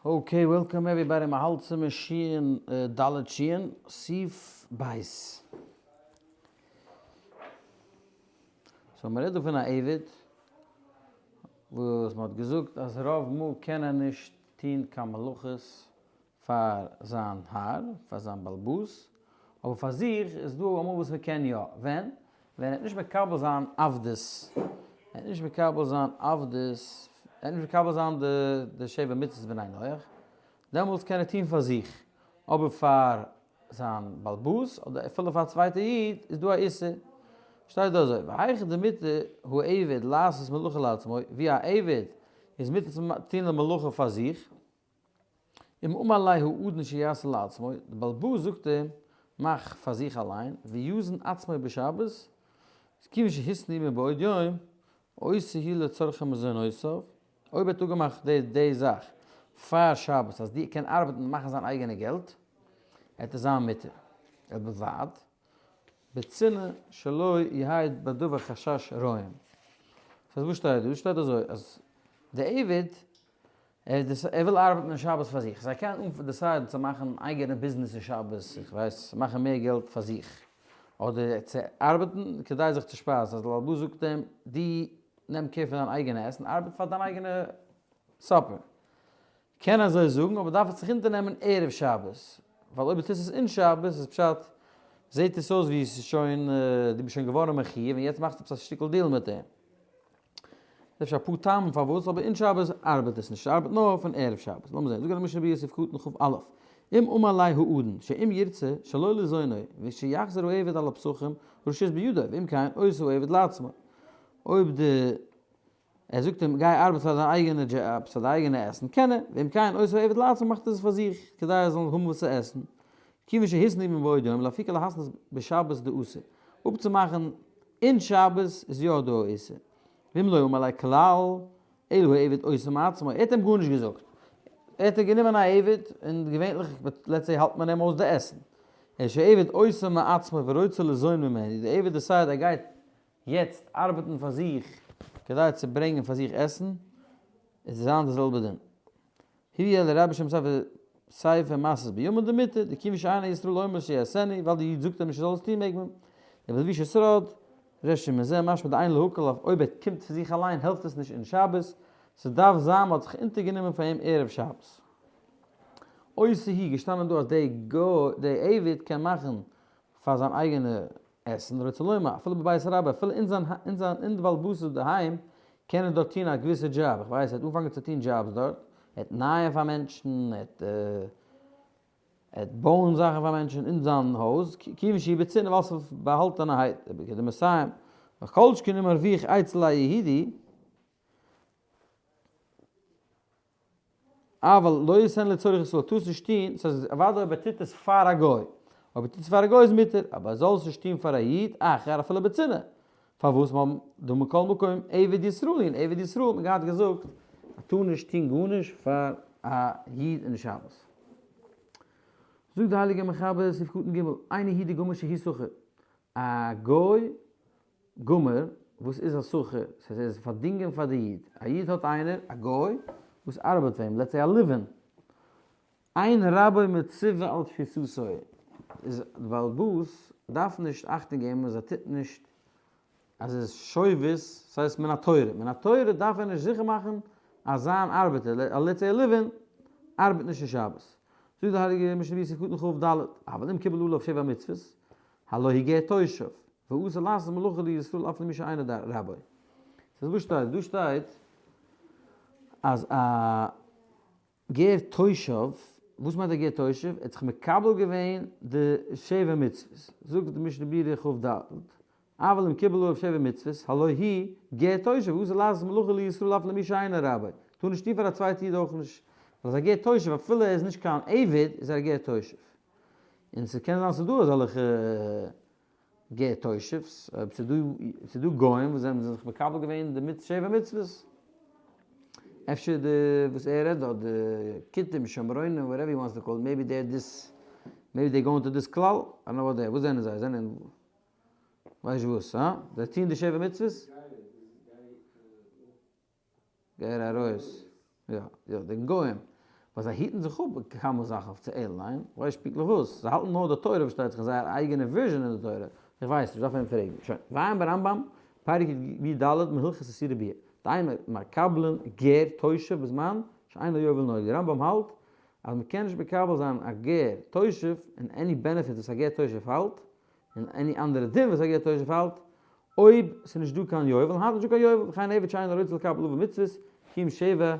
Okay welcome everybody מ'האלט צום שיען ד' שיען סעיף בית. So מ'רעדט דא פון א עבד וואס מ'האט געזאגט אז רוב מאל קען ער נישט טוהן קיין מלאכות פאר זיין האר, פאר זיין באלבאס, אבער פאר זיך איז דא אמאל וואס מ'קען יא, ווען? ווען ער וועט נישט מקבל זיין עבדות, ער וועט נישט מקבל זיין עבדות, ער וועט נישט מקבל זיין די שבע מצוות בני נח, דעמאלטס קען ער טון פאר זיך, אבער פאר זיין באלבאס אדער אפילו פאר א צווייטע איד איז דא א איסור. שטייט דא אזוי, והיכא דמותר העבד לעשות מלאכה לעצמו, ווי א עבד איז מותר צו טון די מלאכה פאר זיך, אם אמר ליה האדון שיעשה לעצמו, די בעל הבית זאגט אים, מאך פאר זיך אליין, ויזין עצמו בשבת, כיוון שהתנה מבעוד יום, עושה הוא לצרכי מזונותיו, אויב ער האט אפגעמאכט די די זאך פאר שבת אז די קען ארבעטן און מאכן זיין אייגענע געלט, וועט עס זיין מותר, ובלבד בצנעה שלא יהא בדבר חשש רואים. ס'הייסט וואס שטייט דא? דא שטייט אזוי אז די עבד ער וויל ארבעטן אין שבת פאר זיך, זיי קענען אנפ decide ן צו מאכן אייגענע ביזנעס אין שבת, איך ווייס, מאכן מער געלט פאר זיך, אדער צו ארבעטן כדי זיך צו שפייזן, אז די בעל הבית זאגט אים, דו נעם care פון דיין אייגענע עסן, ארבעט פאר דיין אייגענע supper. קען אזוי זאגן, אבער דארף עס זיך אונטערנעמען ערב שבת, ווייל אויב דו טוסט עס אין שבת איז פשט, זעט עס אויס ווי עס איז שוין, דו ביסט שוין געווארן מחיוב און יעצט מאכסטו עפעס א שטיקל deal מיט אים. אפשר אפאר טעמים פארוואס, אבער אין שבת ארבעט עס נישט, ס'ארבעט נאר פון ערב שבת. לאמיר זען, זאגט די משנה ברורה סעיף קטן כ"א, אם אמר ליה האדון, שאם ירצה שלא לזונו, ושיחזור העבד על הפסחים, רשות בידו, ואם כן, עושה העבד לעצמו. אויב די, ער זאגט אים, גיי ארבעט פאר דיין אייגענע דזשאב, פאר דיין אייגענע עסן, קען ער, ואם כן, עושה העבד לעצמו, מאכט ער עס פאר זיך, כדי ער זאל האבן וואס צו עסן. כיוון שהתנה מבעוד יום, לאפוקי להתנות בשבת דאסור. אפצומאכן אין שבת איז יא דא א איסור. ואם לא אמר ליה כלל, אלא העבד עושה מעצמו, ער האט אים גארנישט געזאגט. ער האט גענומען א עבד, און געווענליך let's say האלט מען אים אויס די עסן. אלא שהעבד עושה מעצמו ורוצה לזון ממנו, די עבד decide ער גייט יעצט ארבעטן פאר זיך כדי צו ברענגען פאר זיך עסן, עס איז זיין די זעלבע דין. הביאה לרבי שם ספר ספר מסות ביומא דמותר, דכיוון שאין ישראל אומר שיעשנו, ווייל די איד זאגט אים נישט ער זאל עס טון מעג מען. ובלבישי שרד, רישא מזה משמע דאין להקל אויף אויב ער קומט פון זיך אליין העלפט עס נישט אין שבת, ס'דארף זיין מ'האט זיך אונטערגענומען פאר אים ערב שבת. עושה היא, געשטאנען דא אז די גוי די עבד קען מאכן פאר זיין אייגענע עסן, רוצה לומר, אפילו בבית רבו, אפילו אין זיין אין זיין אין די בעל הבית'ס דערהיים, קען ער דארט טון א געוויסע דזשאב, איך ווייס ער האט אנגעפאנגען צו טון דזשאבס דארט, ער האט נייען פאר מענטשן, ער האט ער האט בויען זאכן פאר מענטשן אין זיין הויז, כיוון שהיא בצנעה ווייל ס'איז באהאלטענערהייט, וכדמסיים, וכל שכן אם הרוויח אצל היהודי, אבל לא יעשנו לצורך ישראל, טאר עס נישט טון, ס'איז אוודאי אויב ער טוט עס פאר א גוי, אויב ער טוט עס פאר א גוי איז מותר, אבער ער זאל עס נישט טון פאר א איד, אחר אפילו בצנעה, פארוואס ווייל דהא מכל מקום עבד ישראל און עבד ישראל האט מען געהאט געזאגט אז טאר נישט טון גארנישט פאר א איד אין שבת. זאגט די הייליגע מחבר סעיף קטן ג', אינו יהודי גמור שהוא שכיר, א גוי גמור, וואס איז א שכיר? ס'הייסט ער איז פארדינגען פאר די איד. א איד האט איינער, א גוי, וואס ארבעט פאר אים, let's say א live-in. אין רבו מצווה על תפיסתו, איז די בעל הבית דארף נישט אכטונג געבן אז ער טוט נישט, אז ער איז שובת, ס'הייסט מן התורה. מן התורה דארף ער נישט זיכער מאכן אז זיין ארבעטער, let's say א live-in, ארבעט נישט אין שבת. זאגט די הייליגע משנה ברורה סעיף קטן כ"ד, אבל אם קיבל עליו שבע מצוות, הלא הוא גר תושב, ואסור לעשות מלאכה לישראל אף למי שאינו רבו. ס'איז וואס שטייט? דא שטייט אז א גר תושב, וואס מיינט א גר תושב? ער האט זיך מקבל געווען די שבע מצוות. זאגט די משנה ברורה כ"ד, אבל אם קיבל עליו שבע מצוות, הלא הוא גר תושב, ואסור לעשות מלאכה לישראל אף למי שאינו רבו. טאר נישט טון פאר א צווייטע איד אויך נישט. ווייל אז א גר תושב אפילו ער איז נישט קיין עבד איז ער א גר תושב. און ס'קען זיין ס'איז דא אזעלכע גר תושב'ס, אויב ס'איז דא, ס'איז דא גוים וואס זענען זיך מקבל געווען די מצ שבע מצוות, אפשר די וואס ער רעדט דארט, די כותים, שומרונים, whatever you wants to call, maybe they're this, maybe they go into this כלל, I don't know what they, וואס זענען זיי, זענען, ווייסט וואס, הא? זיי טוען די שבע מצוות? גר ארויס, יא, יא, די גוים. ווייל זיי היטן זיך אפ כמה זאכן אפיציעל, ניין? כ'ווייס נישט פונקטליך וואס, זיי האלטן נאר די תורה פארשטייט זיך און זייער אייגענע version אין די תורה, איך ווייס נישט, דארף מען פרעגן. שוין, ועיין ברמב"ם, פרק י"ד מהלכות איסורי ביאה, דאין מקבלין גר תושב בזמן שאין היובל נוהג, די רמב"ם האלט אז מ'קען נישט מקבל זיין א גר תושב און any benefit וואס א גר תושב האלט, און any אנדערע דין וואס א גר תושב האלט, אויב ס'איז נישט דא קיין יובל, היינט איז נישט דא קיין יובל, וכן עבד שאינו רוצה לקבל עליו מצוות, קיום שבע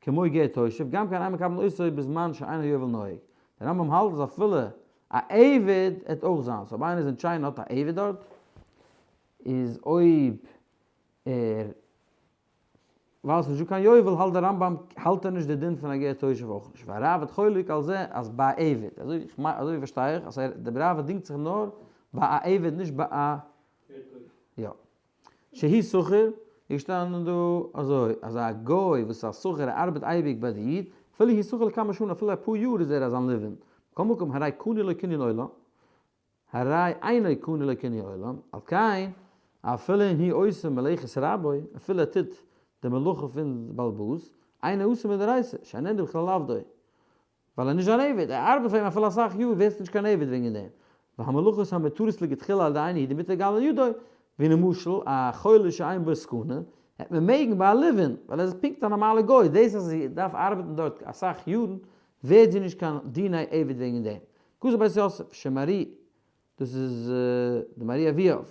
כמו גר תושב, גם כן אין מקבלין אותו בזמן שאין היובל נוהג. דער רמב"ם האלט אז אפילו א עבד עט אויך זיין, so אויב איינער איז אין China האט א עבד דארט, איז אויב ער ווייל ס'נישט דא קיין יובל האלט דער רמב"ם האלט ער נישט די דין פון א גר תושב אויך נישט, והראב"ד חולק על זה אז ביי א עבד, אזוי אזוי פארשטיי איך אז דער ראב"ד דינגט זיך נאר ביי א עבד נישט ביי א יא. שהי' שכיר, איז געשטאנען דא אזוי, אז א גוי וואס איז א שכיר ער ארבעט אייביג ביי די איד, אפילו הוא שכיר לכמה שנה אפילו אפאר יאר איז ער אזאן ליווען, מכל מקום הרי קנוי לו קנין עולם, הרי אינו קנוי לו קנין עולם, על כן אפילו אם הוא עושה מלאכת רבו, אפילו ער טוט די מלאכה פון בעל הבית, אינו אסור מדאורייתא, שאיננו בכלל עבדו, ווייל ער איז נישט אן עבד, ער ארבעט פאר אים אפילו אסאך יאר ווערסטו נישט קיין עבד וועגן דעם. והמלאכות המותרות לכתחילה על ידי אינו הוא דמותר גם על ידו, ווי למשל א חולה שאין בו סכנה, העט מען מעגן ביי א ליווען, ווייל ער איז פונקט א נארמאלע גוי, דאס אז זי דארף ארבעטן דארט אסאך יארן, ווערט זי נישט קיין דיני עבד וועגן דעם. כתב בית יוסף, שמרי, דאס איז די מהר"י אבוהב,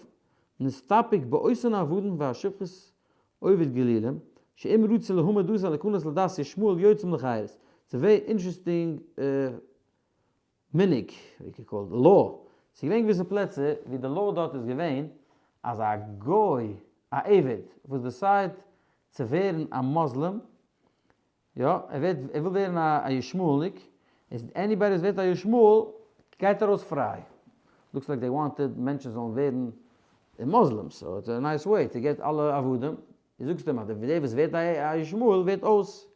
נסתפק באותן עבדים והשפחות עובד גלילים, שאם רצו להמיר דתן להיכנס לדת ישמעאל יוצאים לחירות. ס'איז very interesting מנהג, ווי קען call law. ס'איז געווען געוויסע פלעצער ווי די law דארט איז געווען אז א גוי, א עבד, וואס decide צו ווערן א מוסלים, יא, ער ווערט, ער וויל ווערן א ישמעאל'ניק, איז anybody וואס ווערט א ישמעאל גייט ארויס פריי. Looks like they wanted מענטשן זאלן ווערן Muslims, so it's a nice way to get אלע עבדים. דו זאגסט אים אז דער וואס ווערט א ישמעאל ווערט אויס.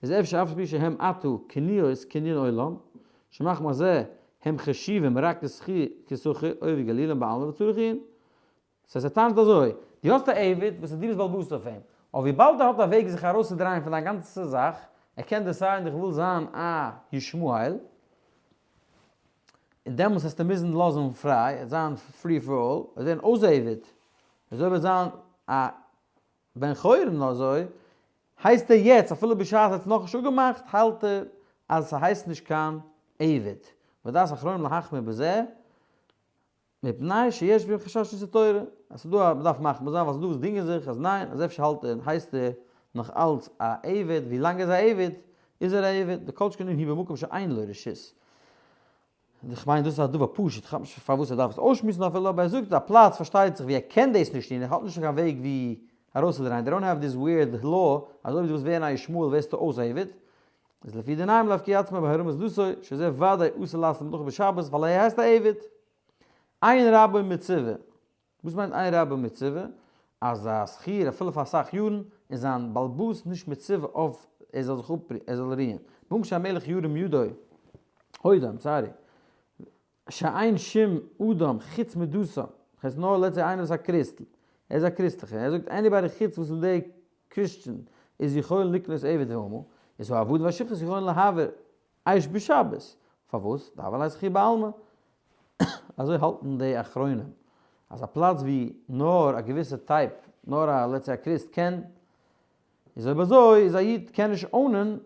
איז אפשר אף על פי שהם עתה קנויות קנין עולם, שמחמת זה הם חשובים רק כשכיר עובד גלילים בעלמא וצריך עיון. ס'הייסט ער טענה'ט אזוי, דו האסט א עבד וואס איז דו ביסט בעל הבית אויף אים, אבער וויבאלד ער האט א וועג זיך ארויסצודרייען פון דיין גאנצע זאך, ער קען decide ן איך וויל זיין א ישמעאל, און דעמאלס וועסטו מוזן לאזן פריי, ער וועט זיין free for all, ער וועט ווערן אויס עבד, אזוי וועט זיין א בן חורין אזוי, הייסט ער יעצט אפילו בשעת ער האט עס נאכנישט אפגעמאכט האלט ער אז ס'הייסט נישט קיין עבד, ודעת אחרונים להחמיר בזה, מפני שיש בהם חשש איסור תורה, אז ס'דא א מ'דארף מחמיר זיין ווייל ס'דא וואס דינגען זיך אז ניין, אז אפשר האלט ער הייסט ער נאך אלץ א עבד, ווי לאנג ער איז א עבד איז ער א עבד, וכל שכן אם הוא במקום שאין לו רשות. איך מיין דאס איז א דבר פשוט, כ'כאפ נישט פארוואס ער דארף עס אויסשמועסן אפילו, אבער ער זאגט א פלאץ פארשטייט זיך ווי ער קען דאס נישט טון, ער האט נישט קיין וועג ווי ארויסצודרייען, they don't have this weird law אז אויב דו ווילסט ווערן א ישמעאל ווערסטו אויס עבד, איז לפי דניים להפקיע עצמו בהרמת דתו, שזה ודאי אסור לעשות מלאכה בשבת ווייל ער הייסט א עבד. אין רבו מצווה. וואס מיינט אין רבו מצווה? אז א שכיר אפילו פאר אסאך יארן איז זיין בעל הבית נישט מצווה אויף ער זאל זיך אפ ער זאל רוען. במקום שהמלך ירים ידו הודו, I'm sorry, שאין שום אדם חוץ מדתו, הייסט נאר let's say איינער וואס איז א קריסט, ער איז א קריסטליכער, ער זאגט anybody חוץ וואס איז די Christian איז יכול לקנות עבד ואמה, איז העבדים והשפחות יכולין להבעיר אש בשבת, פארוואס? דהוה ליה שכיר בעלמא. אזוי האלטן די אחרונים, אז א פלאץ ווי נאר א געוויסע type, נאר א let's say א קריסט קען, איז אויב אזוי איז א איד קען נישט own ען,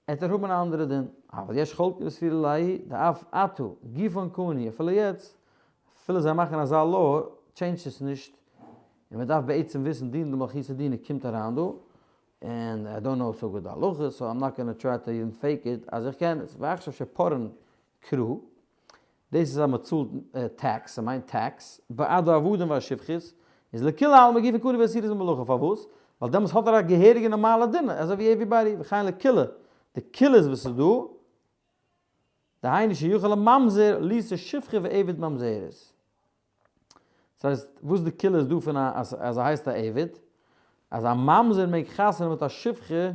עט ער האבן א אנדערע דין. אבל יש חולקין וסבירא להו דאף עתה גופן קנוי אפילו יעצט, אפילו זיי מאכן אזא law change ט עס נישט, און מען דארף בעצם וויסן דינא דמלכותא דינא קומט אריין דא, און I don't know so good די הלכה so I'm not gonna try to even fake it אז איך קען עס, ועכשיו שפורעין כרא, דאס איז אז מען צאלט tax, ס'מיינט tax, בעד העבדים והשפחות, איז לכולי עלמא גופן קנוי ואסורות במלאכה, פארוואס? ווייל דעמאלטס האט ער א געהעריגע נארמאלע דין, אזוי ווי everybody, וכן לקולא, די קולות וואס איז דא, דהיינו שיכול הממזר לישא שפחה ועבד ממזרת. דאס הייסט, וואס די קולא איז דא פון א אז ער הייסט א עבד, אז א ממזר מעג חתונה מיט א שפחה,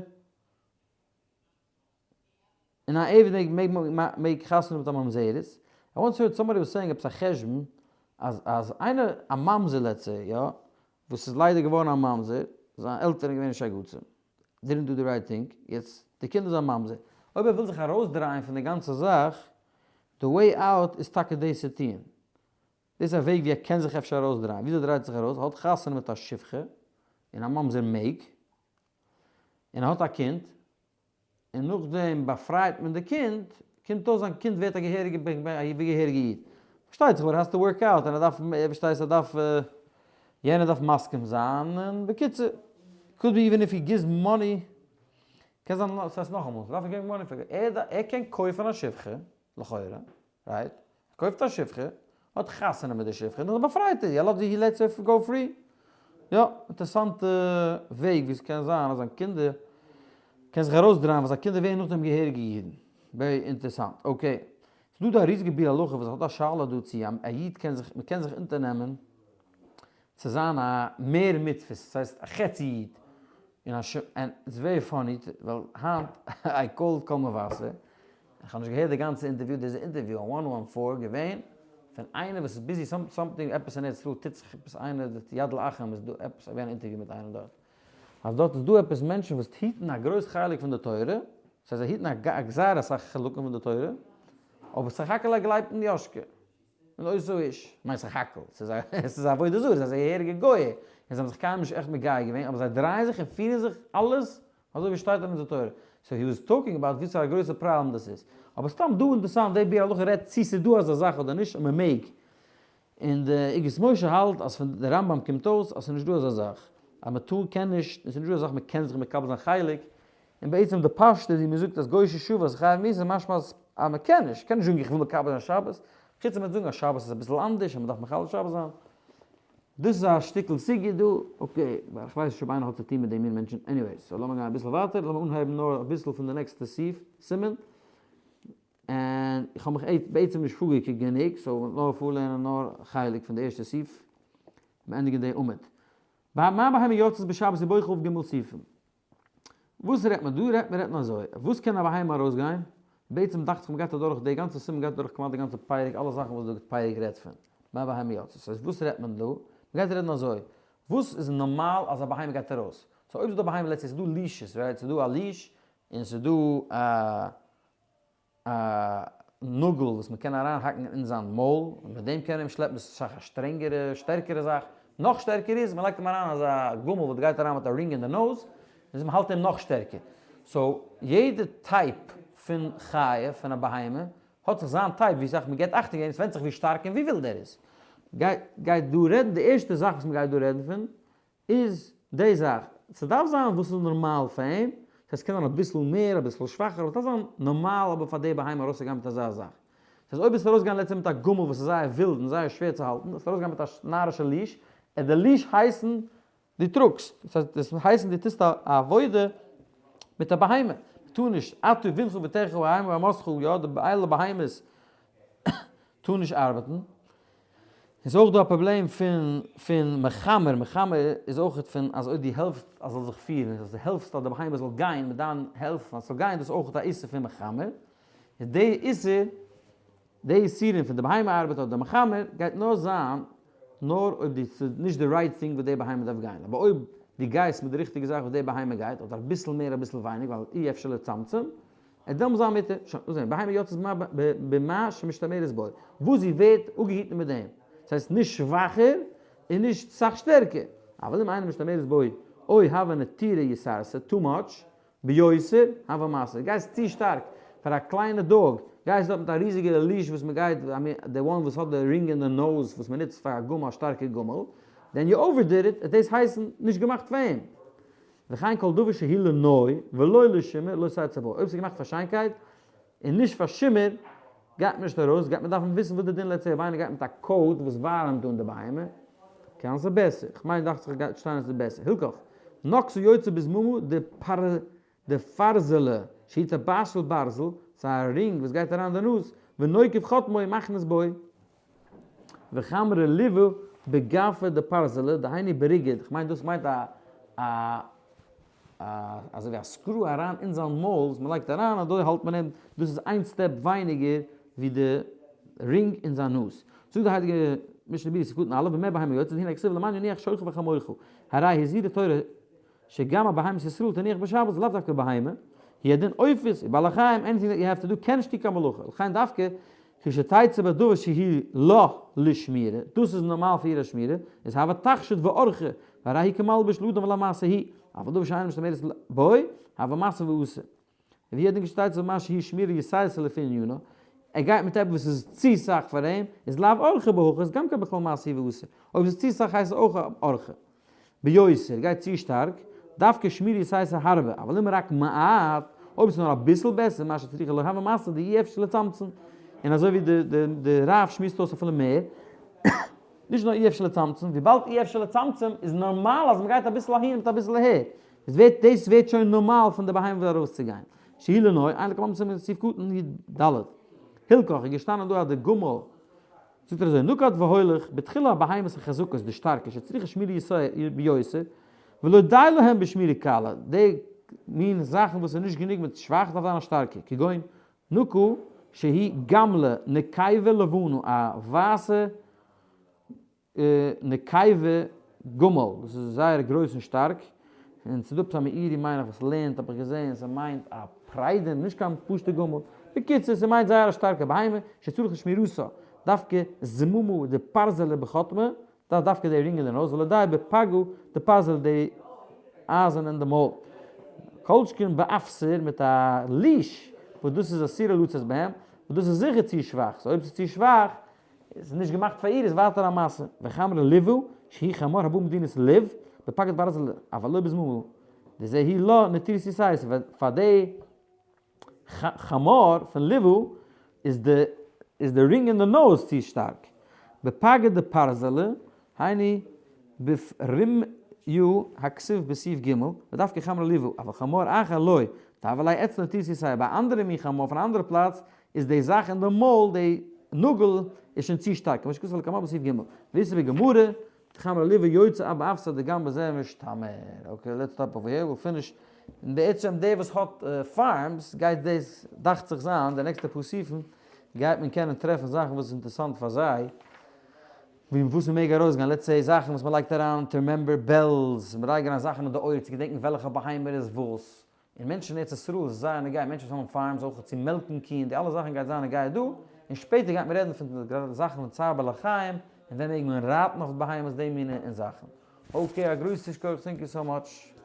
און א עבד מעג מעג חתונה מיט א ממזרת, I once heard somebody was saying עפעס א חשבון אז אז איינער א ממזר let's say יא, וואס איז ליידער געווארן א ממזר, זיין עלטערן געווען שייגעצים, didn't do the right thing, יעצט די קינד איז א ממזר, אויב ער וויל זיך ארויסדרייען פון די גאנצע זאך, די way out איז טאקע דאס צו טון. דאס איז א וועג ווי ער קען זיך אפשר ארויסדרייען. וויאזוי דרייט ער זיך ארויס? ער האט חתונה מיט א שפחה, און א ממזר מעג, און ער האט א קינד, און נאכדעם באפרייט מען די קינד, קומט אויס זיין קינד ווערט א געהעריגע געהעריגע איד. פארשטייט זיך אבער ער has to work out, און ער דארף, פארשטייסט, ער דארף, יענער דארף מסכים זיין, און בקיצור, could be even if he gives money, קען זיין, ס'הייסט נאכאמאל, ס'דארף נישט געבן money פאר, ער קען קויפן א שפחה, לכאורה, right? ער קויפט א שפחה, האט חתונה מיט די שפחה, און דאן באפרייט ער זי, ער לאזט זי, he lets her go free. יא, אינטערעסאנטע וועג ווי ס'קען זיין אז זיין קינדער קען זיך ארויסדרייען ווייל זיין קינדער ווערן נאכדעם געהעריגע אידן. very אינטערעסאנט. Okay. ס'דא דא א ריזיגע ביאור הלכה וואס האט א שאלה דא צו א איד קען זיך, מ'קען זיך אונטערנעמען צו זיין א מער מצוות, ס'הייסט א חצי איד, און א ש and it's very funny ווייל היינט I called קול מבשר, איך האב נישט געהערט די גאנצע אינטערוויו, דאס איז אינטערוויו אן one one four געווען פון איינער וואס איז busy something עפעס אין ארץ ישראל טוט זיך עפעס איינער די יד לאחים איז דא עפעס געווען א אינטערוויו מיט איינעם דארט אז דארט איז דא עפעס מענטשן וואס היטן א גרויס חלק פון די תורה, ס'הייסט זיי היטן א זייער אסאך חלקים פון די תורה, אבער סך הכל ער גלייבט אין יאשקע. און אותו האיש, כ'מיין סך הכל, ס'איז א ס'איז א עבודה זרה, זיי זענען געהעריגע גוים, און זיי האבן זיך קיינמאל נישט עכט מגייר געווען, אבער זיי דרייען זיך און פירן זיך אלעס אזוי ווי שטייט אין אונזער תורה. so he was talking about וואס פאר א גרויסע פראבלעם דאס איז. אבער סתם דא אינטערסאנט, די ביאור הלכה רעדט צי ס'איז דא אזא זאך אדער נישט און מ'מעג. און די אגרות משה האלט אז פון די רמב ם קומט אויס אז ס'איז נישט דא אזא זאך אז מ'טאר קען נישט, און ס'איז נישט דא אזא זאך מ'קען זיך מקבל זיין חלק, און בעצם די פשט איז ווי מען זאגט אז גוי'שע שבת איז חייב מיתה משמע אז אז מען קען נישט, קען נישט זאגן איך וויל מקבל זיין שבת, חוץ אז מען וועט זאגן אז שבת איז אביסל אנדערש אז מען דארף מחלל שבת זיין. דאס איז א שטיקל סוגיא דא, okay, ווייל איך ווייס נישט אויב איינער האט צוטון מיט די מין מענטשן, anyway, so לאמיר גיין אביסל ווייטער, לאמיר אנהייבן נאר אביסל פון די נעקסטע סעיף, סימן, און איך האב מיך בעצם נישט פארגעקוקט גענוג, so נאר פארלערנען נאר חלק פון די ערשטע סעיף, און ענדיגן די עמוד. מה בהמה יוצאת בשבת ובו כ"ג סעיפים. וואס רעדט מען דא? רעדט מען רעדט מען אזוי, וואס קען א בהמה ארויסגיין? בעצם דאכט זיך מ'גייט אדורך די גאנצע סימן גייט אדורך כמעט די גאנצע פרק אלע זאכן וואס די פרק רעדט פון, מה בהמה יוצאת, סאיז וואס רעדט מען דא? מ'גייט רעדן אזוי, וואס איז נארמאל אז א בהמה גייט ארויס? so אויב ס'איז דא בהמה let's say ס'איז דא leashes right? ס'איז דא א leash און ס'איז דא א א נאגל וואס מען קען אריין האקן אין זיין מויל און מיט דעם קען ער אים שלעפן, דאס איז אסאך א שטרענגערע שטערקערע זאך, נאך שטערקער איז מען לייגט אים אריין אזא גומל וואס גייט אריין מיט א ring אין די nose, און מען האלט אים נאך שטערקער, so יעדע type פון חיה פון א בהמה האט זיך זיין type ווי סאך מען געבט אכטונג אים, עס ווענדט זיך ווי שטארק און ווי ווילד ער איז. גייט גייט דא רעדן די ערשטע זאך וואס מען גייט דא רעדן פון איז די זאך, ס'דארף זיין וואס איז נארמאל פאר אים, ס'הייסט ס'קען זיין אביסל מער אביסל שוואכער אבער ס'דארף זיין נארמאל אבער פאר די בהמה ארויסצוגיין מיט אזא זאך. ס'הייסט אויב וועסטו ארויסגיין לעצטע מיט א גמל וואס איז זייער ווילד און זייער שווער צו האלטן, וועסטו ארויסגיין מיט א נארישע leash, עט די leash הייסן דו טראגסט, דאס הייסט דאס הייסן דו טוסט א עבודה מיט א בהמה, מ'טאר נישט, אתה ובנך ובתך האם ואמתך, יא די אלע בהמות טאר נישט ארבעטן. איז אויך דא א פראבלעם פון פון מחמר, מחמר איז אויך פון אז אויב דו העלפסט אז זאל זיך פירן, אז דו העלפסט אז די בהמה זאל גיין מיט דיין העלפן אז ס'זאל גיין, דאס איז אויך א איסור פון מחמר, איז די איסור, די איסורים פון די בהמה ארבעט אדער די מחמר גייט נאר זיין נאר אויב די ס'איז נישט די right thing וואס די בהמה דארף גיין, אבער אויב דו גייסט מיט די ריכטיגע זאך וואס די בהמה גייט, אדער אביסל מער אביסל ווייניג ווייל אי אפשר לצמצם, ער דארף זיין מיט איר, שוין, דאס זענען בהמה יוצאת במה שמשתמרת בו, וואס זי ווערט אפגעהיטן מיט דעם, דאס הייסט נישט שוואכער און נישט סאך שטערקער, אבל אם אינה משתמרת בו, אוי הוה נטירה יתרתא, too much, ביותר, הוה מסרתא, גייסט צו שטארק פאר א קליינע dog, גייסט דארט מיט א ריזיגע leash וואס מען גייט, די one וואס האט די ring אין די nose וואס מען נוצט פאר א גמל, א שטארקע גמל, then you overdid it, וועט דאס הייסן נישט געמאכט פאר אים. וכן כל דבר שהוא לנוי ולא לשימור לא תצא בו, אויב ס'איז געמאכט פאר שיינקייט און נישט פאר שימור, גייט מען נישט ארויס, גייט מען דארפן וויסן וואס די דין let's say אויב איינער גייט מיט א coat וואס ווארעמט אן די בהמה, קען זיין בעסער, כ'מיין דאכט זיך גייט שטיין אז ס'איז בעסער, הילכך, נאקסו יוצא בזמומו דפרזלא שהיא טבעת של ברזל, ס'איז א ring וואס גייט אריין אין די נאז, ונוקב חוטמו מכניס בו. וחמרא ליבא בגפא דפרזלא דהיינו בריגד, כ'מיין דאס מיינט א א א אזוי ווי א screw אריין אין זיין מויל וואס מ'לייגט אריין אזוי האלט מען אים, דאס איז איין step ווייניגער ווי די ring אין זיין נאז. זאגט די הייליגע משנה ברורה סעיף קטן א' במה בהמה יוצאת הנה כתיב למען ינוח שורך וחמורך הרי הזהירה תורה שגם הבהמות ישראל תנוח בשבת לאו דווקא בהמה. הוא הדין עופות ובעלי חיים, anything that you have to do, קען נישט טון קיין מלאכה, לכן דווקא כשתצא בדבר שהוא לה לשמירה, דאס איז נארמאל פאר איר א שמירה, איז הוה תכשיט ואורחא, והרי היא כמלבוש לאדם ולמשא היא, אבל דבר שאינה משתמרת בו, הוה משא ועושה. והוא הדין כשתצא במה שהיא שמירה יתירתא לפי ענינה, ער גייט מיט עפעס וואס איז צו סאך פאר אים, איז לאו אורחא בהכי, איז גם כן בכלל משא ועושה. אויב עס איז צו סאך הייסט עס אויך אורחא. ביותר, גייט צו שטארק, דווקא שמירה יתירתא הרבה, אבל אם רק מעט, אויב עס איז נאר אביסל בעסער, מה שצריכה לא הוה משא דאי אפשר לצמצם, און אזוי ווי די רב שמועסט אויס אפילו מער, נישט נאר אי אפשר לצמצם, וויבאלד אי אפשר לצמצם איז נארמאל אז מען גייט אביסל אהין מיט אביסל אהער, עס ווערט דאס ווערט שוין נארמאל פון די בהמה ארויסצוגיין. שהיא לנוי, אין לקבל מצוה סעיף קטן י ד. הילכך איז געשטאנען דא אז די גמל, זאגט ער אזוי, נקט והולך, בתחילה הבהמות החזקות, די שטארקע, שצריכה שמירה ביותר, ולא די להם בשמירה קלה, די מין זאכן וואס איז נישט גענוג מיט שוואך דארף זיין א שטארקע, כגון נקא שהיא גמלה נקבה לבנה, א ווייסע נקבה גמל, דאס איז זייער גרויס און שטארק, און ס'איז דא עפעס א מאירי מיין איך וואס לערנט האב איך געזען, ס'מיינט א פריידען נישט קיין פשוטע גמל, בקיצור ס'מיינט זייער א שטארקע בהמה, שצריך לשמירתה, דווקא זמומו דפרזלא בחוטמא, דארף דווקא די רינג אין די נאז, ולא די בפגה דפרזלא די אייזען אין די מויל. כל שכן באפסר מיט א leash וואס דאס איז אסורה לצאת בהם, וואס דאס איז זיכער צו שוואך, so אויב ס'איז צו שוואך, איז נישט געמאכט פאר איר איז ווייטער א מעשה, וחמרא ליבא שהיא חמור הבא מדינת לוב, בפגת ברזל אבל לא בזממו, דזה היא לא נטירת יששכר, פאר די חמור פון ליבא איז די איז די רינג אין די נאז צו שטארק, בפגת דפרזלא, היינו בפרומיא הכתיב בסעיף ג', ודווקא חמרא ליבא, אבל חמור אחר לא, דהוה ליה אצלו נטירת יתירה, ביי אנדערע מין חמור פון א אנדערע פלאץ איז די זאך אין די מויל, די נאגל איז שוין צו שטארק, כמו שכתוב לקמן בסעיף ג', ואיתא בגמרא, דחמרא ליבא יוצא אבא אפסא דגם בזה משתמר. okay, let's stop over here, we'll finish. און בעצם דער וואס האט farms גייט דאס דאכט זיך זיין די נעקסטע פאר סעיפים גייט מען קענען טרעפן זאכן וואס איז אינטערסאנט פאר זיי, ווי וואס מען מעג ארויסגיין, let's say זאכן וואס מען לייגט אריין to remember bells, מען לייגט אריין זאכן אין די אויער צו געדענקן וועלכע בהמה איז וואס, און מענטשן אין ארץ ישראל איז זייער נוגע, מענטשן וואס האבן farms אויך צו מעלקן קיען, די אלע זאכן גייט זיין נוגע דא, און שפעטער גייט מען רעדן פון די זאכן פון צער בעלי חיים, און ווען מעג מען רייטן אויף בהמות די מינע און זאכן. okay, א גרויסע שכוח, thank you so much.